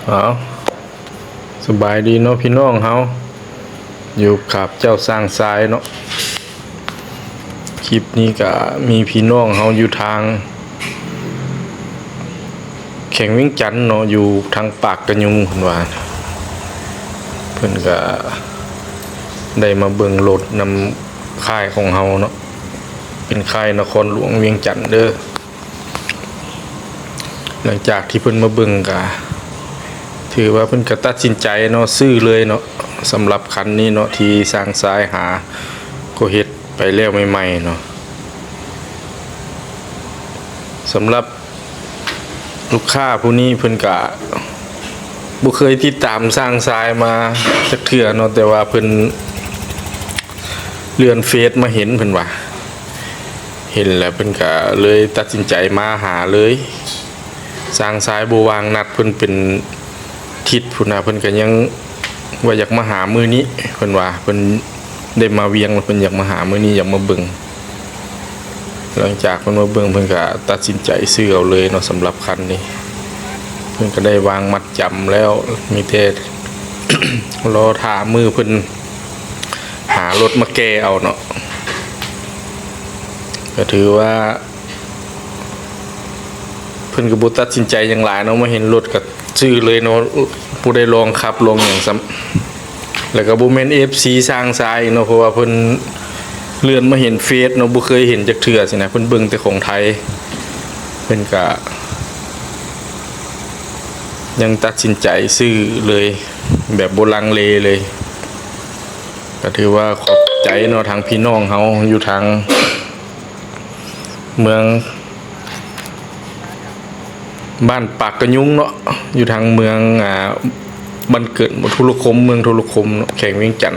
ເອົາ ສະບາຍດີເນາະພີ່ນ້ອງເຮົາ ຢູ່ກັບເຈົ້າຊ້າງຊາຍເນາະ. ຄລິບນີ້ກະມີພີ່ນ້ອງເຮົາຢູ່ທາງແຂວງວຽງຈັນເນາະ ຢູ່ທາງປາກກະຍຸງ ເພິ່ນວ່າ ເພິ່ນກະໄດ້ມາເບິ່ງລົດນຳຄ້າຍຂອງເຮົາເນາະ ເປັນຄ້າຍນະຄອນຫຼວງວຽງຈັນເດີ. ຫຼັງຈາກທີ່ເພິ່ນມາເບິ່ງກະ ຖືວ່າເພິ່ນກະຕັດສິນໃຈເນາະ ຊື້ເລີຍເນາະ. ສຳລັບຄັນນີ້ເນາະ ທີ່ຊ້າງຊາຍຫາກໍເຮັດໄປແລ້ວໃໝ່ໆເນາະ. ສຳລັບລູກຄ້າຜູ້ນີ້ ເພິ່ນກະບໍ່ເຄີຍຕິດຕາມຊ້າງຊາຍມາຈັກເທື່ອເນາະ ແຕ່ວ່າເພິ່ນເລື່ອນເຟສມາເຫັນ ເພິ່ນວ່າ ເຫັນແລ້ວເພິ່ນກະເລີຍຕັດສິນໃຈມາຫາເລີຍ. ຊ້າງຊາຍບໍ່ວ່າງນັດເພິ່ນເປັນທິດພຸ້ນນະ ເພິ່ນກະຍັງວ່າຢາກມາຫາມື້ນີ້ ເພິ່ນວ່າເພິ່ນໄດ້ມາວຽງ ເພິ່ນຢາກມາຫາມື້ນີ້ ຢາກມາເບິ່ງ. ຫຼັງຈາກເພິ່ນມາເບິ່ງ ເພິ່ນກະຕັດສິນໃຈຊື້ເອົາເລີຍເນາະ. ສຳລັບຄັນນີ້ ເພິ່ນກະໄດ້ວາງມັດຈຳແລ້ວ ມີແຕ່ລໍຖ້າມື້ເພິ່ນຫາລົດມາແກ່ເອົາເນາະ. ກະຖືວ່າ ເພິ່ນກະບໍ່ຕັດສິນໃຈຫຍັງຫຼາຍເນາະ ມາເຫັນລົດກະຊື້ເລີຍເນາະ ບໍ່ໄດ້ລອງຂັບລອງຫຍັງຊ້ຳ. ແລ້ວກະບໍ່ແມ່ນເອັຟຊີຊ້າງຊາຍເນາະ ເພາະວ່າເພິ່ນເລື່ອນມາເຫັນເຟສເນາະ ບໍ່ເຄີຍເຫັນຈັກເທື່ອຊີ້ນະ ເພິ່ນເບິ່ງແຕ່ຂອງໄທ ເພິ່ນກະຍັງຕັດສິນໃຈຊື້ເລີຍ ແບບບໍ່ລັງເລເລີຍ. ກະຖືວ່າຂອບໃຈເນາະ ທາງພີ່ນ້ອງເຮົາຢູ່ທາງ ເມືອງ ບ້ານປາກກະຍຸງເນາະ ຢູ່ທາງເມືອງ ອ່າ ບ້ານເກີດ ທຸລະຄົມ ເມືອງທຸລະຄົມເນາະ ແຂວງວຽງຈັນ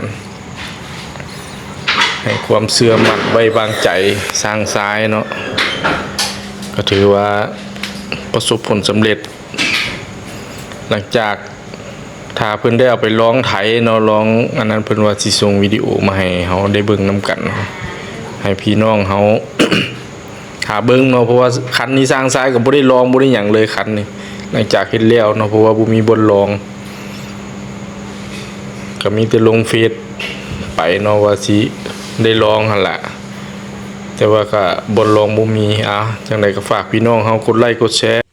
ໃຫ້ຄວາມເຊື່ອໝັ້ນໄວ້ວາງໃຈຊ້າງຊາຍເນາະ. ກະຖືວ່າປະສົບຜົນສຳເລັດ ຫຼັງຈາກ ຖ້າເພິ່ນໄດ້ເອົາໄປລອງໄຖເນາະ ລອງອັນນັ້ນ ເພິ່ນວ່າຊິສົ່ງວິດີໂອມາໃຫ້ເຮົາໄດ້ເບິ່ງນຳກັນ ໃຫ້ພີ່ນ້ອງເຮົາຫາເບິ່ງເນາະ. ເພາະວ່າຄັນນີ້ຊ້າງຊາຍກະບໍ່ໄດ້ລອງ ບໍ່ໄດ້ຫຍັງເລີຍຄັນນີ້ ຫຼັງຈາກເຮັດແລ້ວເນາະ ເພາະວ່າບໍ່ມີບ່ອນລອງ ກະມີແຕ່ລົງເຟສໄປເນາະ ວ່າຊິໄດ້ລອງຫັ້ນລະ ແຕ່ວ່າກະບ່ອນລອງບໍ່ມີ. ອາ ຈັ່ງໃດກະຝາກພີ່ນ້ອງເຮົາກົດໄລ້ກົດແຊ